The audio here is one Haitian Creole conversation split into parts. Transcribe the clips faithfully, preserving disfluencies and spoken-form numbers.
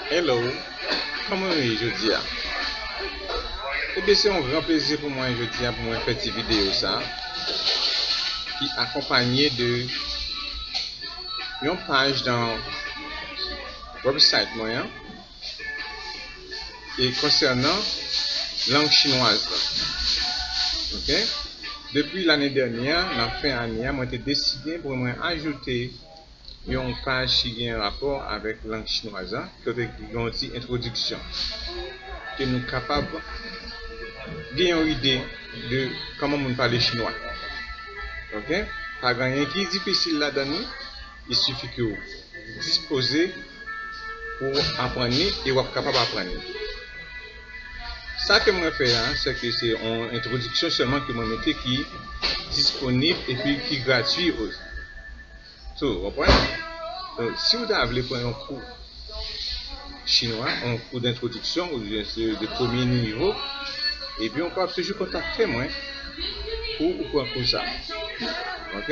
Hello, kòman w ye jodi a? Ebyen, se yon gran plezi pou mwen jodi a pou mwen fè ti videyo sa a, ki akonpanye de yon paj nan website mwen an, e konsènan lang chinwaz la. Ok? Depi lane dènyè, nan fen ane a, mwen te deside pou mwen ajoute yon paj ki gen rapò avèk lang chinwaz la, kote ki gen yon ti entwodiksyon, ke nou kapab gen yon ide de kòman moun pale chinwa. Ok? Pa gen anyen ki difisil ladan li, il suffit ke w dispoze pou w aprann li e w ap kapab aprann li. Sa ke mwen fè a, se ke se yon entwodiksyon sèlman ke mwen mete ki disponib epi ki gratui osi. So, w konprann? Donk, si w ta vle pran yon kou chinwa, yon kou d'entwodiksyon, oubyen se de premye nivo, ebyen, w kapab toujou kontakte mwen pou ou pran kou sa. Ok?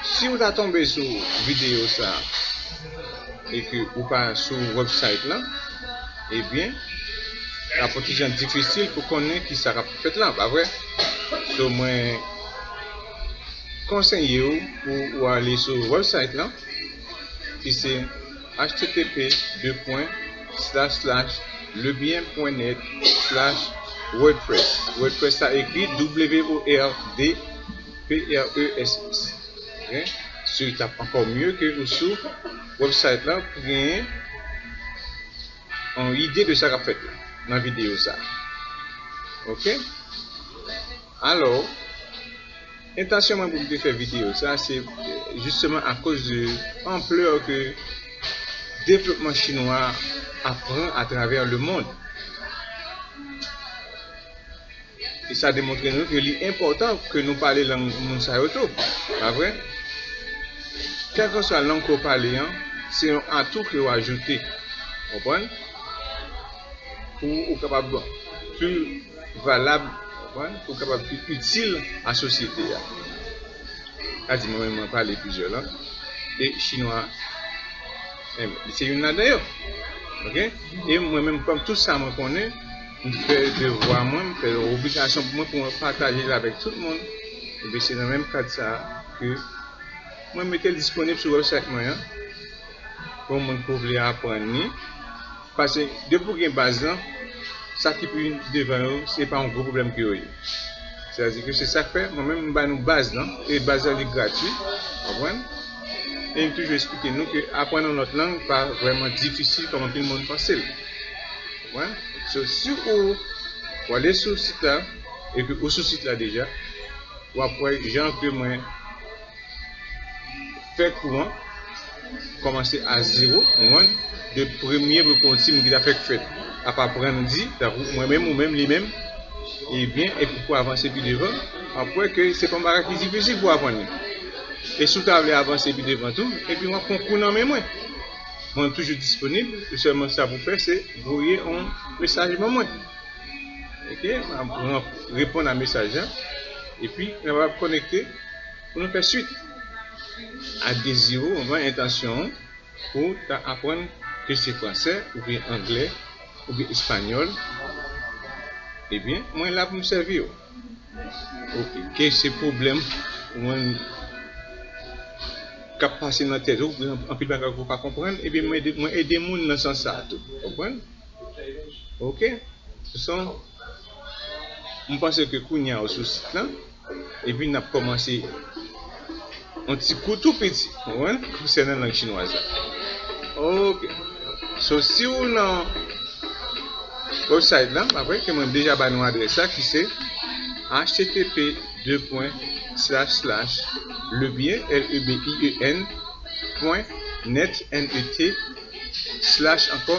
Si w ta tonbe sou videyo sa e ke ou pa sou website lan, ebyen, l ap yon ti jan difisil pou konnen kisa k ap fèt lan, pa vre? So, mwen konseye w pou ou ale sou website lan, ki se H T T P deux points slash slash lebien point net slash wordpress. WordPress sa ekri W O R D P R E S S. Ok? Se t ap ankò mye ke ou sou website lan pou genyen yon ide de sa k ap fèt la nan videyo sa. Ok? Alò, entansyon mwen pou m te fè videyo sa, se, eh, jisteman akoz de anplè ke devlopman chinwa ap pran atravè lemonn. E sa demontre nou ke li enpòtan ke nou pale lang moun sa yo tou, pa vre? Kèlkeswa lang ke w pale an, se yon atou ke w ajoute, konprann? Pou ou kapab pli valab, konprann? Pou ou kapab pli itil a sosyete a. Sa di mwen menm mwen pale plizyè lang. E chinwa, eh, li se youn ladan yo. Ok? E mwen menm, kòm tout sa mwen konnen, m fè devwa mwen, m fè obligasyon pou mwen, pou mwen pataje l avèk tout moun. Ebyen, se nan menm kad sa a ke mwen mete l disponib sou website mwen an. Pou moun ki vle aprann li. Paske depi w gen baz lan, sa ki pi devan yo, se pa yon gwo pwoblèm ke yo ye. Sètadi ke se sa k fè, mwen menm, m ba nou baz lan, e baz lan li gratui, w konprann? E m toujou eksplike nou ke aprann yon lòt lang pa vrèman difisil kòm anpil moun panse l. Konprann? So, si ou, ou ale sou sit la, epi ou sou sit la deja, w ap wè jan ke mwen fè kou an, kòmanse a zewo, ou konprann? De premye pou yon timoun ki ta fèk fèt, ap aprann di, tankou mwen menm, ou menm, li menm, ebyen, epi pou avanse pi devan, w ap wè ke se pa yon bagay ki difisil pou aprann li. E si w ta vle avanse pi devan tou, ebyen w ap pran kou nan men mwen. Mwen toujou disponib, sèlman sa pou fè, se voye yon mesaj ban mwen. Ok, m ap reponn a mesaj la, epi n ap konekte pou nou fè swit. A de zewo, mwen entansyon an pou ta aprann ke se fransè, oubyen anglè, oubyen espanyòl, ebyen, mwen la pou m sèvi w. Ok, ke se pwoblèm mwen k ap pase nan tèt ou, oubyen anpil bagay ke w pa konprann, ebyen, mwen ede, mwen ede moun nan sans sa a tou. Konprann? Ok? Sou son, m panse ke kounye a ou sou sit lan, epi n ap kòmanse yon ti kou tou piti, ou konprann, konsènan lang chinwaz la. Ok. So, si ou nan website lan, pa vre, ke mwen deja ba nou adrès la, ki se H T T P deux points slash slash lebien, L E B I E N, point net, N E T, slash ankò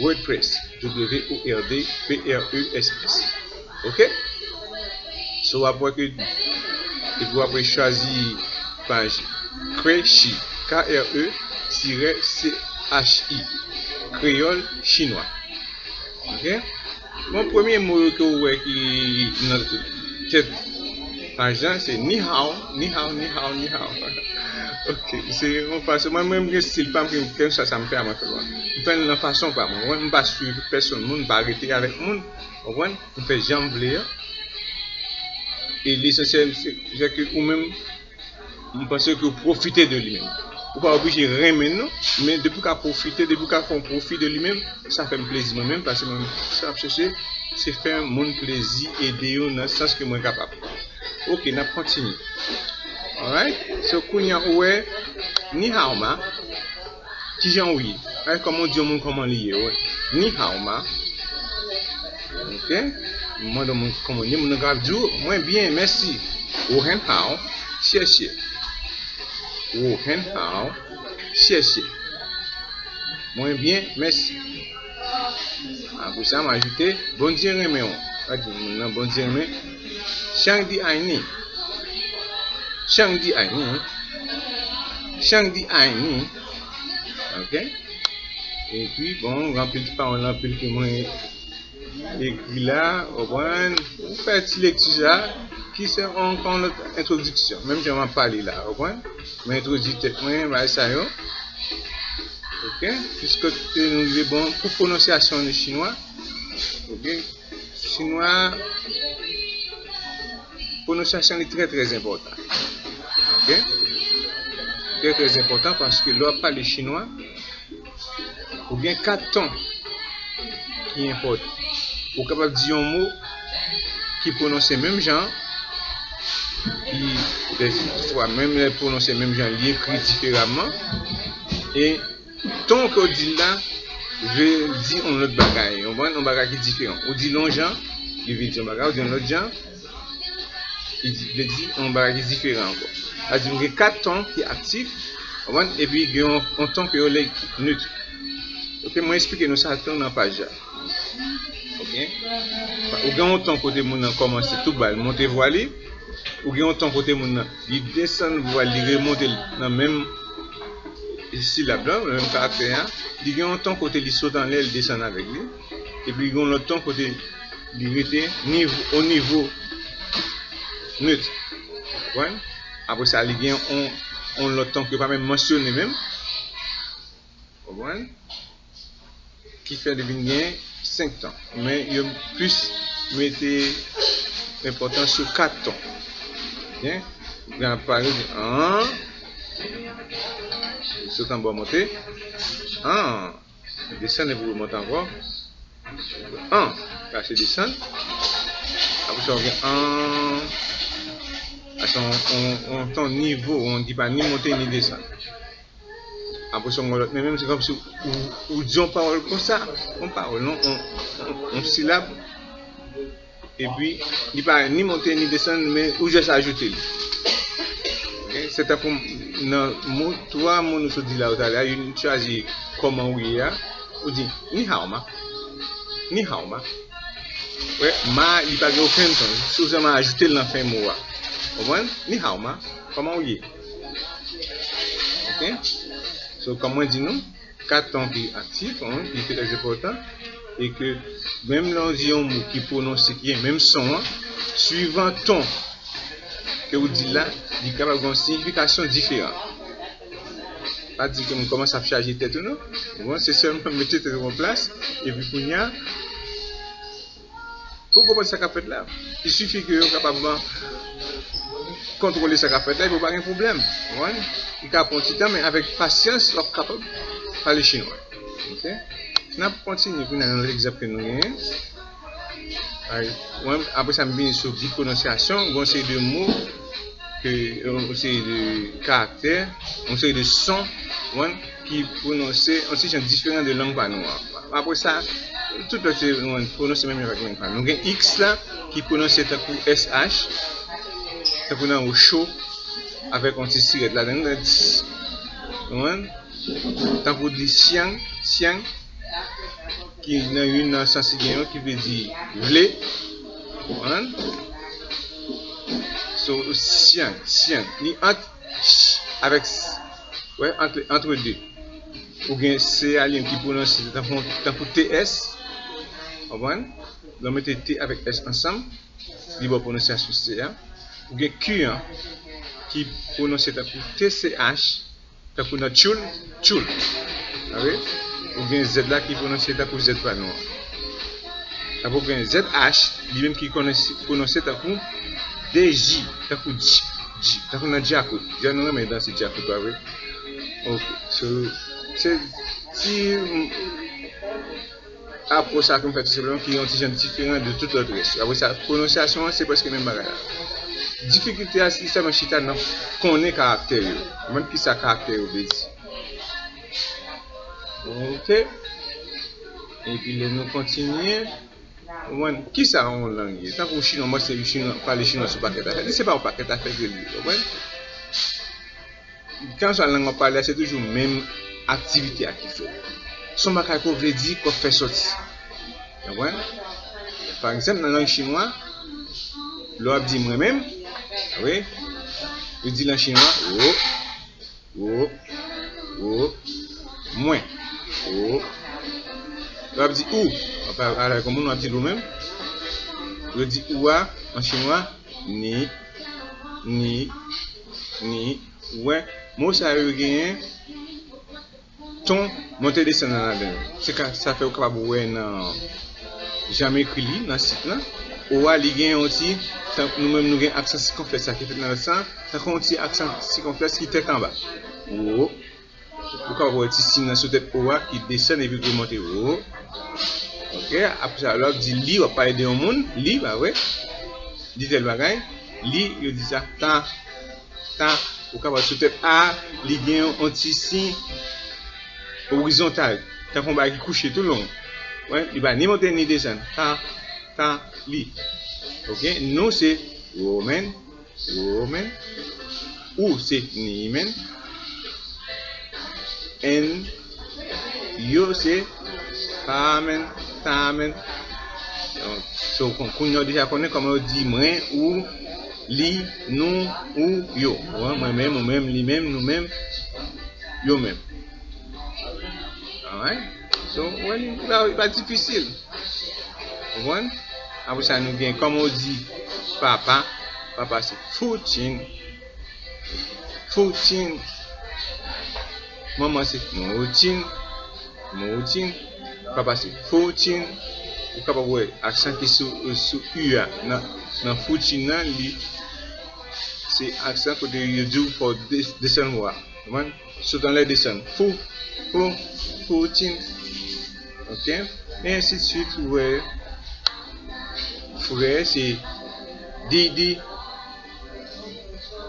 WordPress, W O R D P R E S S. Ok? So, w ap wè ke, epi w ap chwazi paj Krechi, K R E tirè C H I, kreyòl chinwa. Ok? Bon, premye mo yo ke w wè ki nan tèt paj lan, se ni hao, ni hao, ni hao, ni hao. Ok, se yon fason, mwen menm gen stil pa m, gen kèlkeswa sa m fè a, mwen fè l. M fè l nan fason pa mwen, mwen m pa swiv pèsonn moun, m pa rete avèk moun, w konprann? M fè jan m vle an. E lesansyèl, se, se ke ou menm, m panse ke w pwofite de li menm. Ou pa oblije renmen l non, men depi w ka pwofite, depi w ka fè yon pwofi de li menm, sa fè m plezi mwen menm, paske mwen, sa m ap chèche, se fè moun plezi, ede yo nan sans ke mwen kapab. Ok, n ap kontinye. Alright? So, kounye a, ou wè, ni hao ma, kijan ou ye? Ay, kòman w di yon moun kòman li ye, wè. Ni hao ma. Ok? M mande yon moun kòman li ye, moun nan ka di w, mwen byen, mèsi. Wo hen hao, xie xie. Wo hen hao, xie xie. Mwen byen, mèsi. Apre sa, m ajoute, Bondye renmen w. Sa di moun nan Bondye renmen. Shangdi aini. Shangdi aini. Shangdi aini. Ok? Epi, bon, gen anpil ti pawòl anpil ke mwen ekri la, w konprann? Ou fè ti lekti sa, ki se yon, yon lòt entwodiksyon. Menm jan m ap pale la, w konprann? Mwen entwodui tèt mwen, bagay sa yo. Ok? Piske te nou rive bon pou pwononsyasyon an chinwa. Ok? Chinwa, pwononsyasyon li trè, trè enpòtan. Ok? Trè, trè enpòtan paske lè w ap pale chinwa, ou gen kat ton ki enpòtan. Ou kapab di yon mo ki pwononse menm jan, ki, dèfwa, menm lè pwononse menm jan, li ekri diferaman. E ton ke w di l la vle di yon lòt bagay, yon, yon bagay ki diferan. Ou di l yon jan, li vle di yon bagay, ou di l yon lòt jan, li di, vle di yon bagay ki diferan ankò. Sa di, m gen kat ton ki aktif, w konprann? Epi gen yon, yon ton ke yo rele neutr. Ok, mwen eksplike nou sa tou nan paj la. Ok? Ou gen yon ton kote moun nan kòmanse tou ba l monte vwa li. Ou gen yon ton kote moun nan, li desann vwa l, li remonte l nan menm silab la, nan menm karaktè a. Li gen yon ton kote li sot anlè, li desann avèk li. Epi li gen yon lòt ton kote li rete nivo, o nivo neutr. Konprann? Apre sa, li gen yon, yon lòt ton ke yo pa menm mansyone menm. Konprann? Ki fè li vin gen senk ton. Men yo plis mete enpòtans sou kat ton. Byen? Ou gen ap pale, ou di an. Sot anba w monte. An. Desann epi w monte ankò. An. Sa se desann. Apre sa, ou gen an. Sa se yon, yon, yon ton nivo, yon ki pa ni monte ni desann. Apre sa, yon lòt, men menm se kòmsi ou, ou di yon pawòl konsa, yon pawòl, non, yon, yon, yon silab, epi li pa ni monte ni desann, men ou jis ajoute li. Ok? Se tankou nan mo, twa mo nou sot di la yo talè a, youn chwazi kòman ou ye a, ou di, ni hao ma. Ni hao ma. Wè, ma, li pa gen okenn ton. Se sèlman ajoute l nan fen mo a. Konprann? Ni hao ma. Kòman ou ye? Ok? So, kòm mwen di nou, kat ton ki aktif, wi, ki trè enpòtan, e ke menm lè w di yon mo ki pwononse, ki gen menm son an, swivan ton ke w di l la, li kapab gen yon siyifikasyon diferan. Pa di ke m kòmanse ap chaje tèt ou non. Bon, se sèlman mete tèt ou an plas, epi kounye a, pou w konprann sa k ap fèt la, il suffit ke yo kapab kontwole sa k ap fèt la, epi w pa gen pwoblèm. Ou konprann? Li ka pran ti tan, men avèk pasyans, w ap kapab pale chinwa. Ok? N ap kontinye pou nan lòt egzanp ke nou genyen. Ay, mwen, apre sa, m vini sou gid pwononsyasyon, yon seri de mo, ke, yon seri de karaktè, yon seri de son, ou konprann, ki pwononse yon ti jan diferan de lang pa nou an. Apre sa, tout lòt se, ou konprann, pwononse menm jan avèk lang pa nou. Nou gen X la, ki pwononse tankou S H, tankou nan wo cho, avèk yon ti sirèt ladan l, ou konprann? Tankou di syang, syang, ki nan youn nan sans li gen yo, ki vle di vle. Konprann? So, syang, syang. Li ant ch avèk s. Wè, ant, ant de. Ou gen C a li menm ki pwononse tankou, tankou T S. Konprann? Lè w mete T avèk S ansanm, li ba w pwononsyasyon C a. Ou gen Q an, ki pwononse tankou T C H, tankou nan tchoul, tchoul. Tande? Ou gen Z la ki pwononse tankou Z pa nou an. Apre ou gen Z H, li menm ki pwononse tankou D J, tankou dj, dj, tankou nan djakout. Jan nou renmen danse djakout, pa vre? Ok. So, se ti apwòch sa ke m fè tou senpleman ki yon ti jan diferan de tout lòt rès yo. Apre sa, pwononsyasyon an, se prèske menm bagay la. Difikilte a, se sèlman chita nan konnen karaktè yo. Menm kisa karaktè yo vle di. Ok. Epi lè nou kontinye, ou konprann kisa yon lang ye. Tankou chinwa, mwen se chinwa, pale chinwa sou pakèt afè. Li se pa yon pakèt afè ke li ye, ou konprann? Kèlkanswa lang w ap pale a, se toujou menm aktivite a ki fèt. Se yon bagay ke w vle di, ke w fè sòti. Ou konprann? Pa egzanp, nan lang chinwa, lè w ap di mwen menm, wi, yo di l an chinwa, wo, wo, wo, mwen, wo. Lè w ap di ou, w ap pale avèk yon moun, w ap di l ou menm. Yo di ou a, an chinwa, ni, ni, ni, ou wè, mo sa yo genyen ton monte desann nan ladan yo. Se ka, sa fè ou kapab wè nan, jan m ekri li nan sit lan, o a li gen yon ti, tan, nou menm nou gen aksan sikonflèks la ki fèt nan lòt sa, tankou yon ti aksan sikonflèks ki tèt anba. Wo. Ou kapab wè ti siy nan sou tèt o a ki desann epi ki monte wo. Ok, apre sa, lè w ap di li, w ap pale de yon moun, li, pa vre? Di tèl bagay, li, yo di sa, ta, ta. Ou kapab sou tèt a, li gen yon, yon ti siy orizontal, tankou yon bagay ki kouche tou long. Wè, li pa ni monte ni desann. Ta, ta, li. Ok, nou se woman, woman. Ou se ni man. And yo se ta man, ta man. Donk, so, kon, kounye a w deja konnen kòman yo di mwen, ou, li, nou, ou, yo. Mwen, mwen menm, ou menm, li menm, nou menm, yo menm. Alright? So, ou wè, li pa, li pa difisil. Ou konprann? Apre sa, nou gen, kòman w di papa? Papa se Fuchin. Fuchin. Manman se Mouchin. Mouchin. Papa se Fuchin. Ou kapab wè aksan ki sou, sou U a nan, nan Fuchin nan, li se aksan kote yo di w fò w de-, desann vwa. Konprann? Sot anlè desann. Fou, fou, foutin. Ok? E ensi de suit, ou wè. Frè, se didi,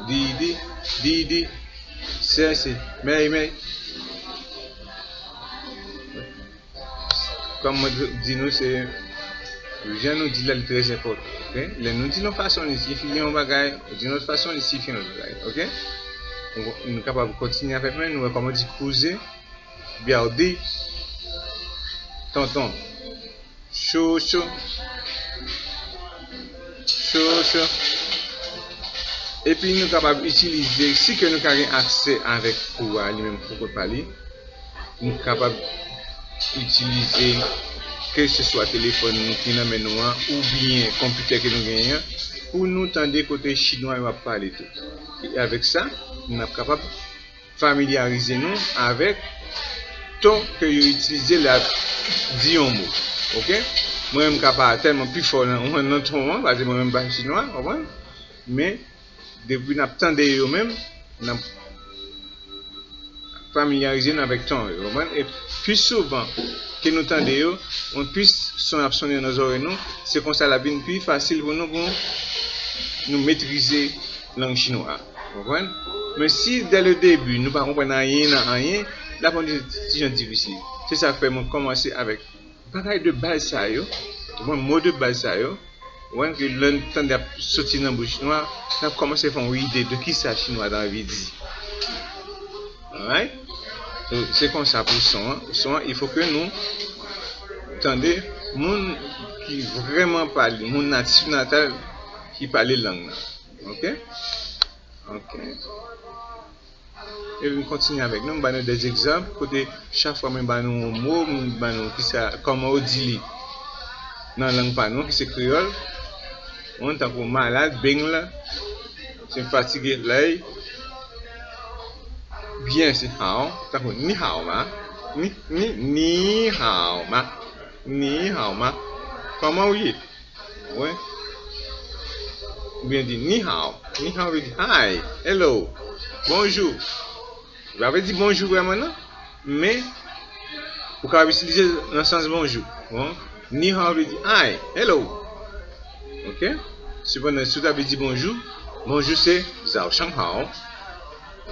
didi, didi. Sè, se mèy, mèy. Kòm mwen di nou, se jan nou di la, li trè enpòtan, ok? Lè nou di yon fason, li siyifi yon bagay, di yon lòt fason, li siyifi yon lòt bagay, ok? Nou, nou kapab kontinye avèk mwen, nou wè kòman di kouzen, byawdi, tonton, chocho, chocho. Epi nou kapab itilize, si ke nou ka gen aksè avèk kou a li menm pou kont pa li, nou kapab itilize keseswa telefòn nou ki nan men nou an oubyen konpitè ke nou genyen an pou nou tande kote chinwa yo ap pale tou. E avèk sa, n ap kapab familyarize nou avèk ton ke yo itilize lè y ap di yon mo. Ok? Mwen menm m ka pa tèlman pi fò nan, nan ton an, paske mwen menm m pa chinwa, w konprann? Men, depi n ap tande yo menm, n ap familyarize nou avèk ton yo, w konprann? E pi souvan ke nou tande yo, mwen plis son ap sonnen nan zòrèy nou, se konsa l ap vin pi fasil pou nou, pou nou metrize lang chinwa a, w konprann? Men si, dès le début, nou pa konprann anyen nan anyen, l ap yon ti jan difisil. Se sa k fè mwen kòmanse avèk bagay de baz sa yo, w konprann, mo de baz sa yo, w konprann, ke lè n tande ap soti nan bouch nou a, n ap kòmanse fè yon ide de kisa chinwa ta anvi di. Alright? So, se konsa pou son an. Son an, il faut que nou tande moun ki vrèman pale, moun natif natal ki pale lang nan. Ok? Ok. Epi m kontinye avèk nou, m ba nou de egzanp kote chak fwa mwen ba nou yon mo, m ba nou kisa, kòman yo di li nan lang pa nou, ki se kreyòl. Yon tankou malad, beng la, Si m fatige lè, byen se hao, tankou ni hao ma, ni, ni, ni hao ma, ni hao ma. Kòman w ye? Wi. Oubyen di ni hao. Ni hao vle di hi, hello, bonjou. Li pa vle di bonjou vrèman non, men ou kapab itilize nan sans bonjou. Bon, ni hao vle di hi, hello. Ok? Sepandan, si w ta vle di bonjou, bonjou se 早上好.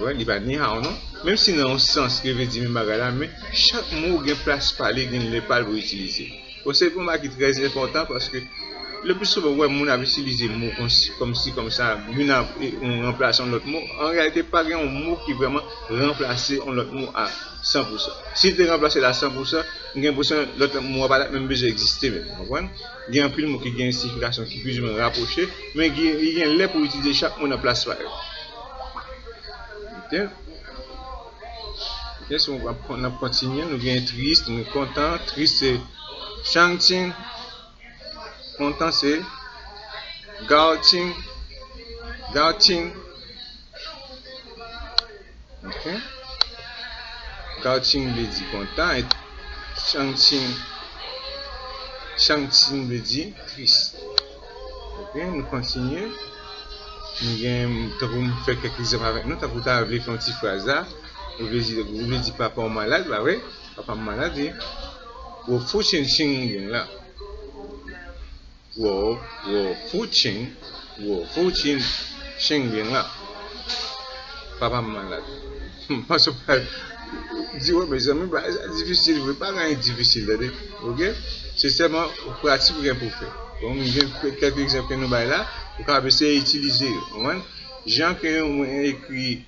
Wi, li pa ni hao non. Menm si nan yon sans li vle di menm bagay la, men chak mo gen plas pa li, gen lè pa l pou itilize. Bon, se yon bagay ki trè enpòtan paske le pli souvan ou wè moun ap itilize mo kòmsi, kòmsi, kòmsa, youn ap, e, ranplase yon lòt mo. An reyalite, pa gen yon mo ki vrèman ranplase yon lòt mo a san pou san. Si l te ranplase l a san pou san, m gen enpresyon lòt mo a pa t ap menm bezwen egziste menm. Ou konprann? Gen anpil mo ki gen siyifikasyon ki plizoumwen rapwoche, men gen, li gen lè pou itilize chak mo nan plas pa yo. Ok? Ok, so n ap, n ap kontinye. Nou gen tris, nou kontan. Tris se 伤心. Kontan se 高兴, 高兴. Ok? 高兴 vle di kontan, e 伤心, 伤心 vle di tris. Ok, nou kontinye. Nou gen, tankou m fè kèk egzanp avèk nou, tankou w ta vle fè yon ti fraz la, ou vle di, ou vle di papa w malad, pa vre? Papa m malad, wi. 我父亲生病了. 我, 我父亲, 我父亲生病了. Papa m malad. Paske w pa di, wè, mezanmi, bagay sa difisil vre. Pa gen anyen difisil, tande. Ok? Se sèlman pratik ou gen pou w fè. Bon, m gen kèk egzanp ke nou bay la. Ou kapab eseye itilize yo. Konprann? Jan ke mwen ekri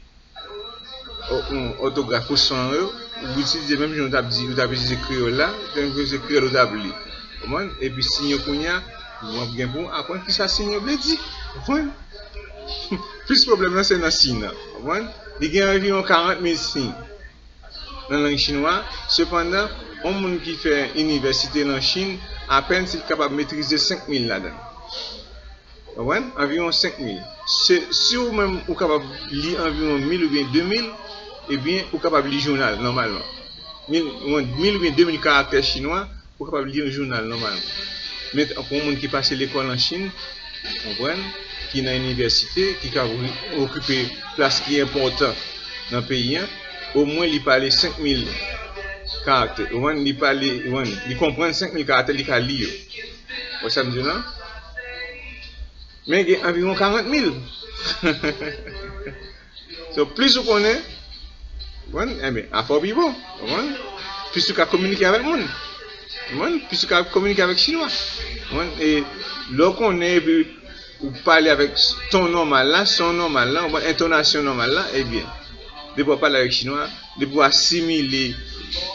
o-, o-, òtograf ou son yo, ou itilize menm jan ou t ap di, ou t ap itilize kreyòl la, menm ke se kreyòl ou t ap li. Konprann? Epi siy yo kounye a, w ap gen pou w aprann kisa siy yo vle di. Konprann? Plis pwoblèm nan se nan siy nan. Konprann? Li gen anviwon karant mil siy nan lang chinwa. Sepandan, yon moun ki fè inivèsite nan Chin, apèn si l kapab metrize senk mil ladan l. Konprann? Anviwon senk mil. Se, si ou menm ou kapab li anviwon mil oubyen de mil, ebyen, ou kapab li jounal nòmalman. Mil, mil oubyen de mil karaktè chinwa, ou kapab li yon jounal nòmalman. Men, pou yon moun ki pase lekòl an Chin, konprann, ki nan inivèsite, ki ka okipe plas ki enpòtan nan peyi a, omwen li pale senk mil karaktè. Ou konprann? Li pale, ou konprann, li konprann senk mil karaktè, li ka li yo. Wè sa m di w la? Men gen anviwon karant mil. So, plis ou konnen, ou konprann, enben, afè w pi bon. Ou konprann? Plis ou ka kominike avèk moun. Ou konprann? Plis ou ka kominike avèk chinwa. Ou konprann? E lè w konnen, epi ou pale avèk ton nòmal la, son nòmal la, ou konprann, entonasyon nòmal la, ebyen, depi w ap pale avèk chinwa, depi w asimile,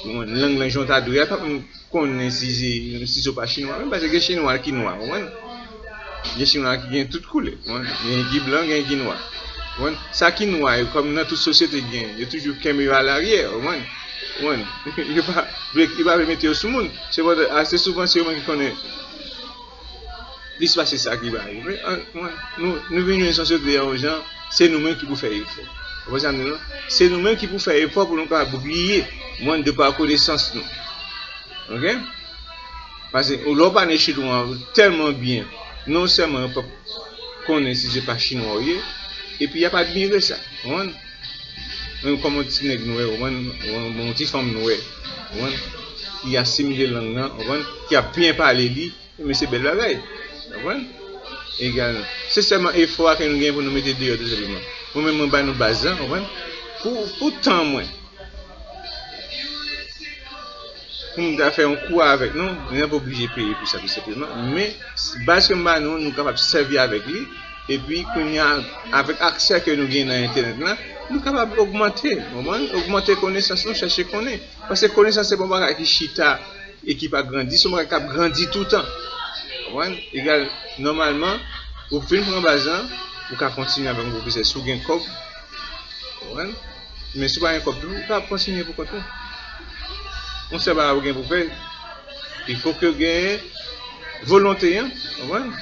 ou konprann, lang lan jan w ta dwe a, pa menm konnen si se, si se w pa chinwa menm, paske gen chinwa ki nwa, konprann? Gen chinwa ki gen tout koulè, konprann? Gen ki blan, gen ki nwa. Konprann? Sa ki nwa yo, kòm nan tout sosyete gen, yo toujou kenbe yo alaryè, konprann? Konprann? Yo pa vle, yo pa vle mete yo sou moun. Se pou, ase souvan, se yo menm ki konnen plis pase sa ki ba yo. Men, an, konprann? Nou, nou vin jwenn sosyete a yon jan, se nou menm ki pou fè efò. Ou konprann sa m di w lan? Se nou menm ki pou fè efò pou nou ka briye, konprann, de pa konesans nou. Ok? Paske lè w pa ne chinwa tèlman byen, non sèlman yo p ap konnen si se pa chinwa w ye, epi y ap admire sa, w konprann? Menm kòm yon ti nèg nwè, w konprann? Yon, yon ti fanm nwè, w konprann? Ki asimile lang nan, w konprann? Ki ap byen pale li, men se bèl bagay, w konprann? Egal, se sèlman efò a ke nou gen pou nou mete deyò, tou senpleman. Mwen menm, mwen ba nou baz lan, w konprann? Pou, pou tan mwen. Pou m ta fè yon kou avèk nou, nou pa oblije peye pou sa, tou senpleman. Men, baz ke m ba nou, nou kapab sèvi avèk li. Epi, kounye a, avèk aksè ke nou gen nan entènèt la, nou kapab ogmante, w konprann? Ogmante konesans nou, chèche konnen. Paske konesans se pa yon bagay ki chita e ki pa grandi, se yon bagay k ap grandi toutan. W konprann? Egal, nòmalman, ou fin pran baz lan, ou ka kontinye avèk yon pwofesè si w gen kòb. W konprann? Men si w pa gen kòb tou, ou ka kontinye pou kont ou. Yon sèl bagay ou gen pou fè, il faut que gen volonte, hein, w konprann?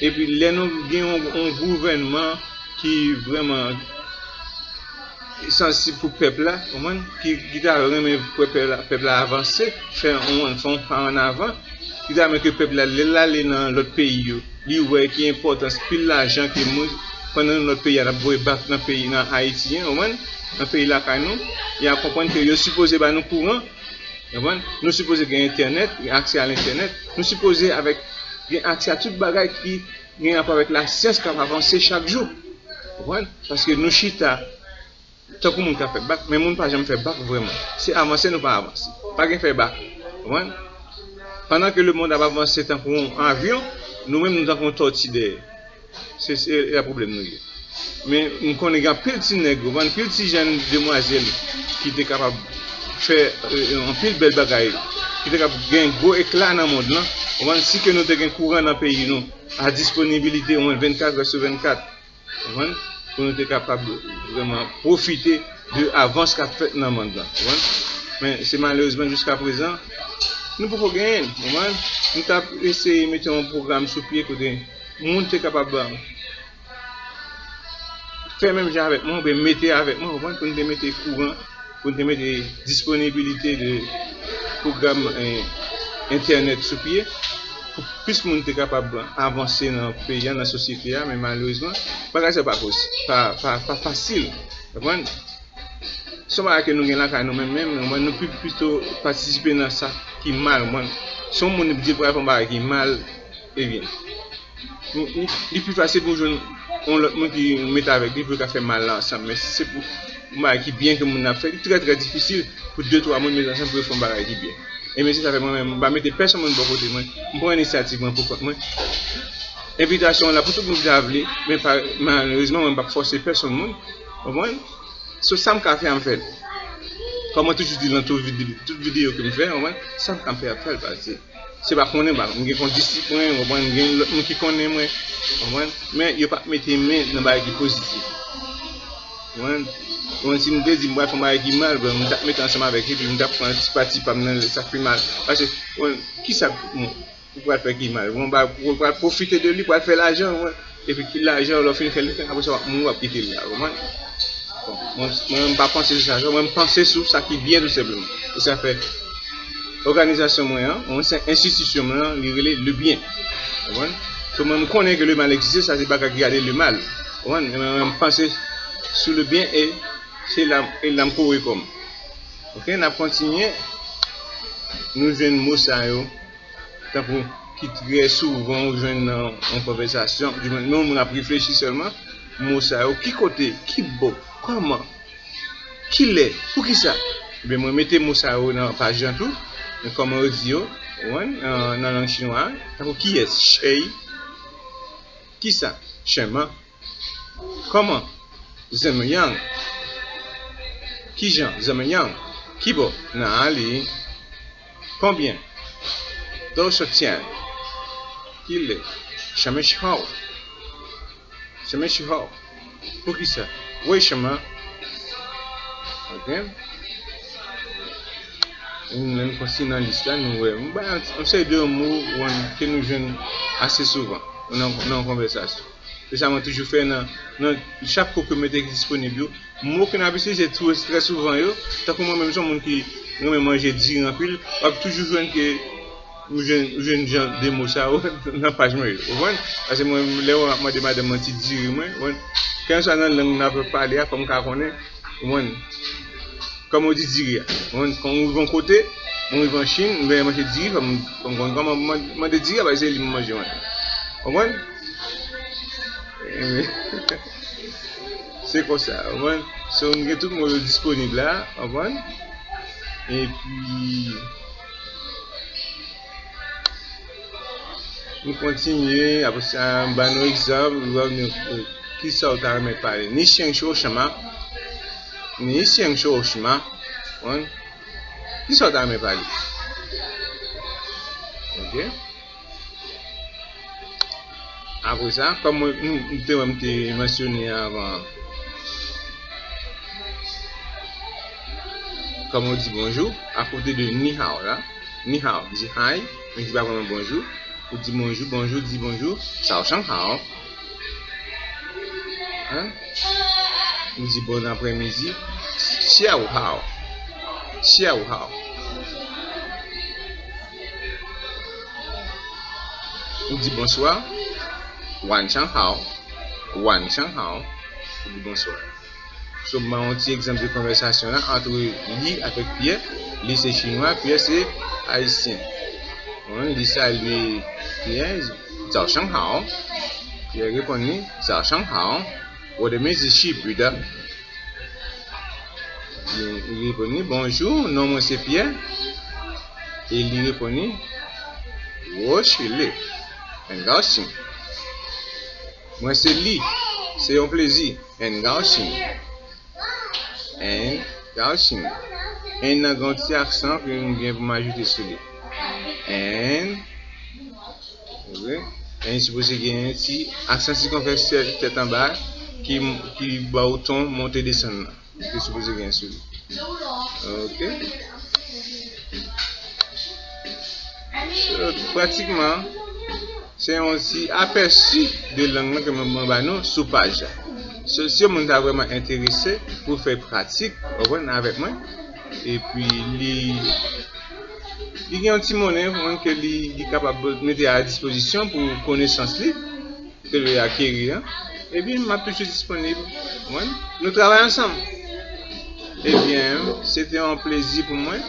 Epi lè nou gen yon, yon gouvènman ki vrèman sansib pou pèp la, konprann? Ki, ki ta renmen pou pèp la, pèp la avanse, fè yon, fè yon pa an avan, ki ta renmen ke pèp la, lè l ale nan lòt peyi yo, li wè ki enpòtans pil lajan ke moun, pandan nan lòt peyi a, n ap voye bak nan peyi, nan Ayiti, konprann? Nan peyi lakay nou, y a konprann ke yo sipoze ba nou kouran, konprann? Nou sipoze gen entènèt, gen aksè a entènèt, nou sipoze avèk, gen aksè a tout bagay ki gen rapò avèk lasyans k ap avanse chak jou. Konprann? Paske nou chita tankou moun k ap fè bak, men moun pa janm fè bak vrèman. Se avanse nou pa avanse. Pa gen fè bak. Konprann? Pandan ke lemonn ap avanse tankou yon avyon, nou menm nou tankou yon tòti dèyè. Se, se la pwoblèm nou ye. Men m konnen gen anpil ti nèg, konprann, anpil ti jèn demwazèl ki te kapab fè, e, anpil bèl bagay, ki te kapab gen gwo ekla nan mond lan. Konprann, si ke nou te gen kouran nan peyi nou, a disponibilite, konprann, vennkat è sou vennkat, konprann, pou nou te kapab vrèman pwofite de avans k ap fèt nan mond lan, konprann. Men se malerezman jiska prezan, nou poko genyen l, konprann. Nou t ap eseye mete yon pwogram sou pye kote moun te kapab fè menm jan avèk mwen, oubyen mete avèk mwen, konprann, pou n te mete kouran, pou n te mete disponibilite de pwogram, eh, entènèt sou pye, pou plis moun te kapab avanse nan peyi a, nan sosyete a, men malerezman, bagay sa pa posi-, pa, pa, pa fasil, konprann? Se yon bagay ke nou gen lakay nou menm, menm, nou, nou pi, pito patisipe nan sa ki mal, konprann? Si yon moun di l pral fè yon bagay ki mal, ebyen, li, li, li pi fasil pou jwenn yon lòt moun ki mete avèk li pou yo ka fè mal la ansanm. Men si se pou yon bagay ki byen ke moun nan ap fè, li trè, trè difisil pou de, twa moun mete ansanm pou yo fè yon bagay ki byen. E men se sa fè mwen menm, m pa mete pèsonn moun bò kote mwen. M pran inisyativ mwen pou kont mwen. Envitasyon an la pou tout moun ki ta vle, men pa, malerezman, mwen m p ap fòse pèsonn moun. Konprann? So, sa m ka fè a, m fè l. Kòm mwen toujou di nan tout vide-, tout videyo ke m fè, konprann? Sa m ka fè a, m fè l, paske se pa konnen, ba, m gen kondisip mwen, konprann? M gen lòt moun ki konnen mwen, konprann? Men yo pa mete men nan bagay ki pozitif. Konprann? Konprann? Si m te di m pral fè yon bagay ki mal, bon, m t ap mete ansanm avèk li, epi m t ap pran ti pati pa m nan sa k pi mal. Paske, konprann, kisa, bon, ou pral fè ki mal. Ou pral, ou pral pwofite de li, pral fè lajan, ou, epi ki lajan, lè w fin fè li, apre sa, w ap mouri, w ap kite l la, ou konprann? Bon, mwen, mwen, m pa panse sou sa, mwen, m panse sou sa ki byen, tou senpleman. E sa fè, òganizasyon mwen an, mwen, se enstitisyon mwen an, li rele Le Bien. Ou konprann? So, mwen, m konnen ke le mal egziste, sa se bagay ki rele le mal. Ou konprann? Mwen, mwen, m panse sou le bien e se la, e la m kore kò m. Oke, n ap kontinye. Nou jwenn mo sa yo. Tankou ki trè souvan ou jwenn nan yon konvèsasyon, di mwen, yon moun ap reflechi sèlman, mo sa yo, ki kote, ki bò, kòman, kilè, poukisa? Ebyen, mwen mete mo sa yo nan paj lan tou, men kòman yo di yo, ou konprann, nan, nan lang chinwa a, tankou kiyès, 谁, kisa, 什么, kòman, 怎么样, kijan, 怎么样, kibò, 哪里, konbyen, 多少钱, kilè, 什么时候, 什么时候, poukisa, 为什么, oke. Nou menm konsi nan lis la, nou wè. M ba yon seri de mo, bon, ke nou jwenn ase souvan nan, nan konvèsasyon. Se sa mwen toujou fè nan, nan chak kou ke m mete ki disponib yo. Mo ke n ap itilize tou trè souvan yo, tankou mwen menm, se yon moun ki renmen manje diri anpil, w ap toujou jwenn ke ou jwenn, ou jwenn jan de mo sa yo nan paj mwen yo. Ou konprann? Paske mwen, lè w ap mande madanm mwen ti diri mwen, ou konprann? Kèlkeswa nan lang n ap pale a, fò m ka konnen, ou konprann? Kòman w di diri a? Ou konprann? Kan w rive yon kote, mwen rive an Chin, m vle manje diri, fò m, fò m konn kòman man-, mande diri a, paske se li m manje mwen. Ou konprann? Se konsa, ou konprann? So, m gen tout mo yo disponib la, ou konprann? Epi, nou kontinye, apre sa, m ba nou egzanp, nou, nou, kisa w ta renmen pale? 你想说什么? 你想说什么? Ou konprann? Kisa w ta renmen pale? Oke. Apre sa, kòm mwen, m, m te, m te mansyone avan, kòman w di bonjou, akote de 你好 la, 你好, di hi, men di pa vrèman bonjou. Ou di bonjou, bonjou, di bonjou, 早上好. Hein? Nou di bon aprèmidi. Xiaohao. Xiaohao. Nou di bonswa. Wanchang hao. Wanchang hao. Nou di bonswa. So, m ba yon ti egzanp de konvèsasyon la ant li avèk Pyè. Li se chinwa, Pyè se ayisyen. Bon, li salye Pyè, 早上好. Pyè reponn li, 早上好. What it means is she, brother. Li, li reponn li, bonjou, non mwen se Pyè. E li reponn li, 我是Li, 很高兴. Mwen se Li, se yon plezi. 很高兴. 很高兴. N nan gen yon ti aksan ke m gen pou m ajoute sou li. N. Ok. N sipoze gen yon ti aksan sikonfèks tèt anba ki, ki ba w ton monte desann nan. Li sipoze gen sou li. Ok. So, pratikman, se yon ti apèsi de lang nan ke mwen, mwen ba nou sou paj la. So, si yon moun ta vrèman enterese pou fè pratik, w konprann, avèk mwen, epi li, li gen yon ti monnen, w konprann, ke li, li kapab mete a dispozisyon pou konesans li, ke li akeri an, ebyen, m ap toujou disponib. Mwen, nou travay ansanm. Ebyen, se te yon plezi pou mwen.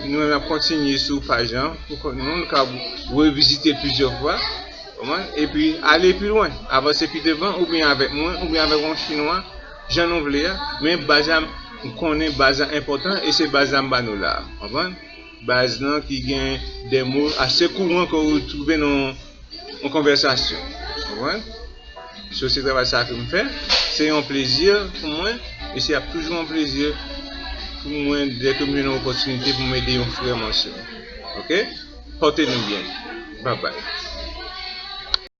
Nou menm ap kontinye sou paj lan pou kon-, nou ka revizite plizyè fwa. Konprann? Epi ale pi lwen, avanse pi devan, oubyen avèk mwen, oubyen avèk yon chinwa, jan nou vle a. Men baz la, m konnen baz la enpòtan e se baz la m ba nou la. Konprann? Baz lan ki gen de mo ase kouran ke w retwouve nan yon konvèsasyon. Konprann? So, se travay sa ke m fè. Se yon plezi pou mwen, e se ap toujou yon plezi pou mwen dèke m jwenn yon opòtinite pou m ede yon frè m an sè. Ok? Pòte nou byen. Babay.